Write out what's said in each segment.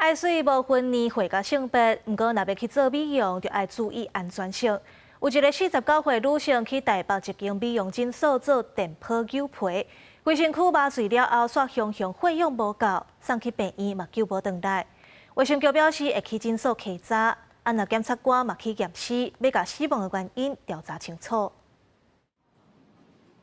愛媠無分年歲佮性別，毋過若欲去做美容，就愛注意安全性。有一个49歲女性去台北一間美容診所做電波搝皮，規身軀麻醉了後，煞雄雄血氧無夠，送去病院嘛救無轉來。衛生局表示會去診所稽查，啊若檢察官嘛去驗屍，欲共死亡的原因調查清楚。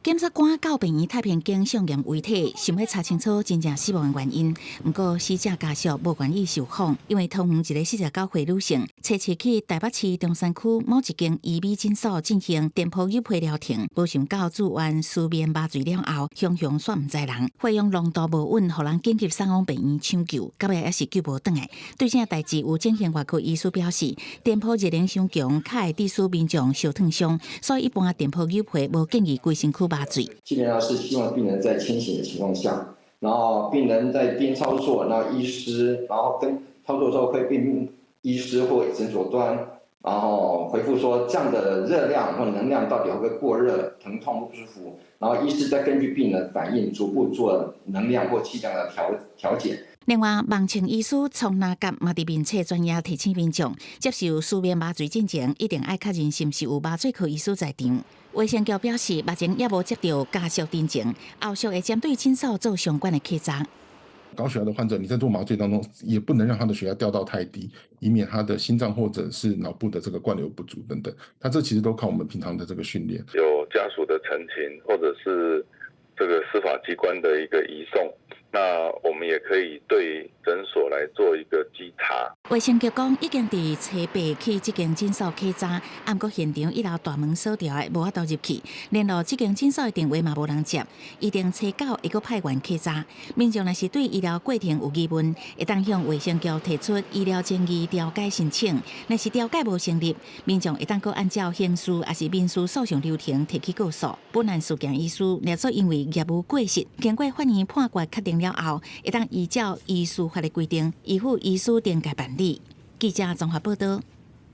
檢察官到病院太平間相驗遺體，想欲查清楚真正死亡的原因。毋過死者家屬無願意受訪，因為桃園一个49歲女性，初七去台北市中山區某一間醫美診所進行電波搝皮療程，無想到住院舒眠麻醉了後，雄雄煞毋知人，血氧濃度無穩，予人緊急送往病院搶救，到尾猶是救無轉來。對這代誌，有整形外科醫師表示，電波熱能傷強，較會致使民眾燒燙傷，所以一般電波搝皮無建議規身軀麻醉。基本上是希望病人在清醒的情況下，然後病人在邊操作，然後醫師，然後跟操作之後會跟醫師或診所端，然後回復說這樣的熱量或能量到底會不會過熱、疼痛不舒服，然後醫師再根據病人反應逐步做能量或劑量的調節。另外，盲腸醫師創那甲嘛佇面冊專頁提醒民眾，接受舒眠麻醉進前，一定愛確認是毋是有麻醉科醫師在場。衛生局表示，目前猶無接著家屬陳情，後續會針對診所做相關的稽查。高血壓的患者，你在做麻醉當中，也不能讓他的血壓掉到太低，以免他的心臟或者是腦部的這個灌流不足等等。那這其實都靠我們平常的這個訓練。有家屬的陳情，或者是這個司法機關的一個移送，那我們也可以對診所來做一個稽查。衛生局講，已經佇初八去這間診所稽查，毋過現場一樓大門鎖著的，無法度入去，聯絡這間診所的電話嘛無人接，預定初九會閣派員稽查。民眾若是對醫療過程有疑問，會當向衛生局提出醫療爭議調解申請。若是調解無成立，民眾會當閣按照刑事抑是民事訴訟流程提起告訴。本案事件醫師若做因為業務過失，經過法院判決確定了後，會當依照醫師法的規定，依附醫師懲戒辦理。記者綜合報導。